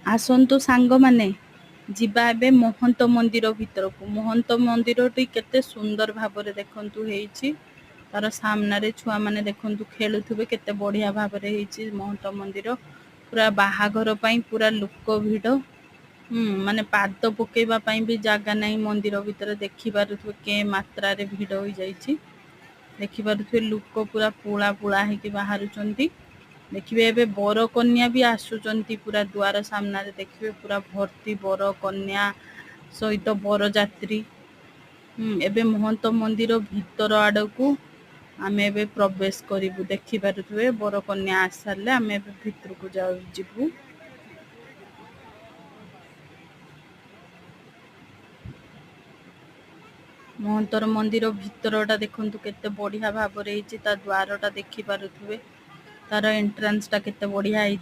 ଆସନ୍ତୁ ସାଙ୍ଗମାନେ, ଯିବା ଏବେ ମହନ୍ତ ମନ୍ଦିର ଭିତରକୁ। ମହନ୍ତ ମନ୍ଦିରଟି କେତେ ସୁନ୍ଦର ଭାବରେ ଦେଖନ୍ତୁ ହେଇଛି। ତାର ସାମ୍ନାରେ ଛୁଆମାନେ ଦେଖନ୍ତୁ ଖେଳୁଥିବେ, କେତେ ବଢିଆ ଭାବରେ ହେଇଛି ମହନ୍ତ ମନ୍ଦିର। ପୁରା ବାହାଘର ପାଇଁ ପୁରା ଲୋକ ଭିଡ, ମାନେ ପାଦ ପକେଇବା ପାଇଁ ବି ଜାଗା ନାହିଁ ମନ୍ଦିର ଭିତରେ। ଦେଖିପାରୁଥିବେ କେ ମାତ୍ରାରେ ଭିଡ ହୋଇଯାଇଛି। ଦେଖିପାରୁଥିବେ ଲୋକ ପୁରା ପୁଳା ପୁଳା ହେଇକି ବାହାରୁଛନ୍ତି। ଦେଖିବେ ଏବେ ବର କନ୍ୟା ବି ଆସୁଛନ୍ତି ପୁରା ଦୁଆର ସାମ୍ନାରେ। ଦେଖିବେ ପୁରା ଭର୍ତ୍ତି ବର କନ୍ୟା ସହିତ ବରଯାତ୍ରୀ। ଏବେ ମହନ୍ତ ମନ୍ଦିର ଭିତର ଆଡକୁ ଆମେ ଏବେ ପ୍ରବେଶ କରିବୁ। ଦେଖିପାରୁଥିବେ ବର କନ୍ୟା ଆସିସାରିଲେ ଆମେ ଏବେ ଭିତରକୁ ଯାଉ ଯିବୁ। ମହନ୍ତର ମନ୍ଦିର ଭିତରଟା ଦେଖନ୍ତୁ କେତେ ବଢିଆ ଭାବରେ ହେଇଛି। ତା ଦ୍ୱାରଟା ଦେଖିପାରୁଥିବେ, ତାର ଏଣ୍ଟ୍ରାନ୍ସ ଟା କେତେ ବଢିଆ ହେଇଛି।